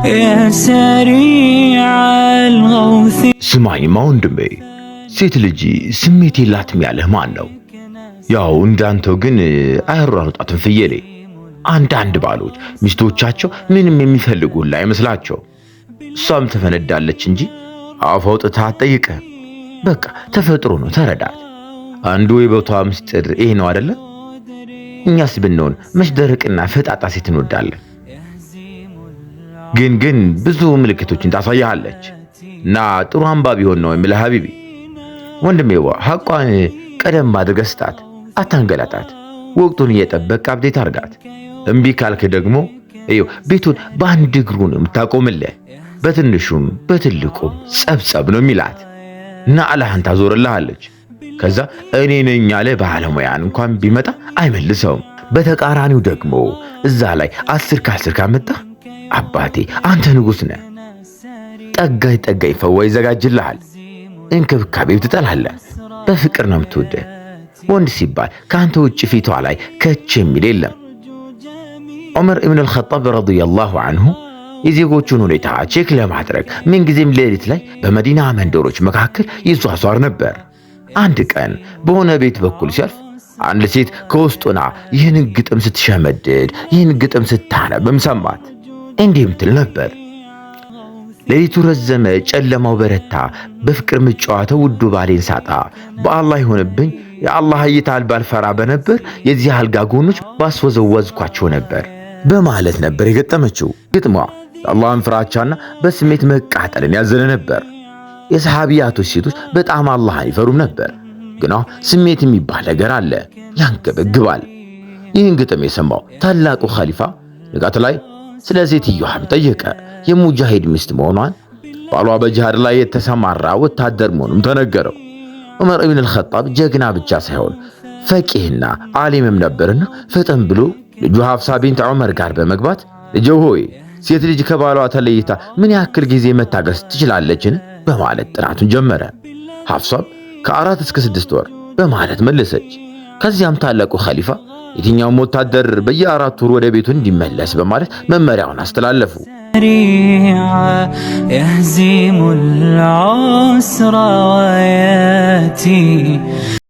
يا سريع الغوث. ስማኝማ ወንድሜ፣ ሴት ልጅ ስሜት የላትም ያለህ ማን ነው? ያው እንዳንተው ግን አያሯሩጣትም ፍየሌ። አንዳንድ ባሎች ሚስቶቻቸው ምንም የሚፈልጉላ አይመስላቸው። እሷም ትፈነዳለች እንጂ አፍ አውጥታ አትጠይቅህም። በቃ ተፈጥሮ ነው፣ ተረዳት። አንዱ የቦታዋ ምስጢር ይሄ ነው አይደለ? እኛስ ብንሆን መች ደረቅና ፈጣጣ ሴት እንወዳለን? ግን ግን ብዙ ምልክቶችን ታሳያለች እና ጥሩ አንባቢ ሆን ነው የምልህ ሀቢቢ። ወንድሜዋ፣ ሐቋን ቀደም አድርገህ ስጣት፣ አታንገላታት። ወቅቱን እየጠበቅ update አርጋት። እምቢ ካልክ ደግሞ እዩ ቤቱን በአንድ እግሩ ነው የምታቆምልህ። በትንሹም በትልቁም ጸብጸብ ነው የሚላት እና አላህን ታዞርልሃለች። ከዛ እኔ ነኝ ያለ ባለሙያን እንኳን ቢመጣ አይመልሰውም። በተቃራኒው ደግሞ እዛ ላይ 10 ከ10 ካመጣ አባቴ አንተ ንጉሥ ነህ። ጠጋኝ ጠጋኝ ፈዋ ይዘጋጅልሃል። እንክብካቤው ትጠላለህ። በፍቅር ነው የምትወደህ። ወንድ ሲባል ከአንተ ውጭ ፊቷ ላይ ከች የሚል የለም። ዑመር ኢብን አልኸጣብ ረዲየላሁ አንሁ የዜጎቹን ሁኔታ check ለማድረግ ምንጊዜም ሌሊት ላይ በመዲና መንደሮች መካከል ይዟዟር ነበር። አንድ ቀን በሆነ ቤት በኩል ሲያልፍ አንድ ሴት ከውስጥ ሆና ይህን ግጥም ስትሸመድድ፣ ይህን ግጥም ስታነብም ሰማት። እንዲህም ትል ነበር። ሌሊቱ ረዘመ፣ ጨለማው በረታ፣ በፍቅር ምጫወተው ውዱ ባሌን ሳጣ፣ በአላህ ይሆንብኝ የአላህ እይታ ባልፈራ በነበር የዚህ አልጋ ጎኖች ባስወዘወዝኳቸው ነበር በማለት ነበር የገጠመችው። ግጥሟ የአላህን ፍራቻና በስሜት መቃጠልን ያዘለ ነበር። የሰሃቢያቶች ሴቶች በጣም አላህን ይፈሩም ነበር። ግና ስሜት የሚባል ነገር አለ፣ ያንገበግባል። ይህን ግጥም የሰማው ታላቁ ኸሊፋ ንጋት ላይ ስለ ሴትዮዋም ጠየቀ። የሙጃሂድ ሚስት መሆኗን፣ ባሏ በጂሃድ ላይ የተሰማራ ወታደር መሆኑም ተነገረው። ዑመር ኢብን አልኸጣብ ጀግና ብቻ ሳይሆን ፈቂህና ዓሊምም ነበርና ፈጠን ብሎ ልጁ ሐፍሳ ቢንት ዑመር ጋር በመግባት ልጄ ሆይ፣ ሴት ልጅ ከባሏ ተለይታ ምን ያክል ጊዜ መታገስ ትችላለችን? በማለት ጥናቱን ጀመረ። ሐፍሷም ከ4 እስከ 6 ወር በማለት መለሰች። ከዚያም ታላቁ ኸሊፋ የትኛውም ወታደር በየ4 ወሩ ወደ ቤቱ እንዲመለስ በማለት መመሪያውን አስተላለፉ። يهزم العسر وياتي.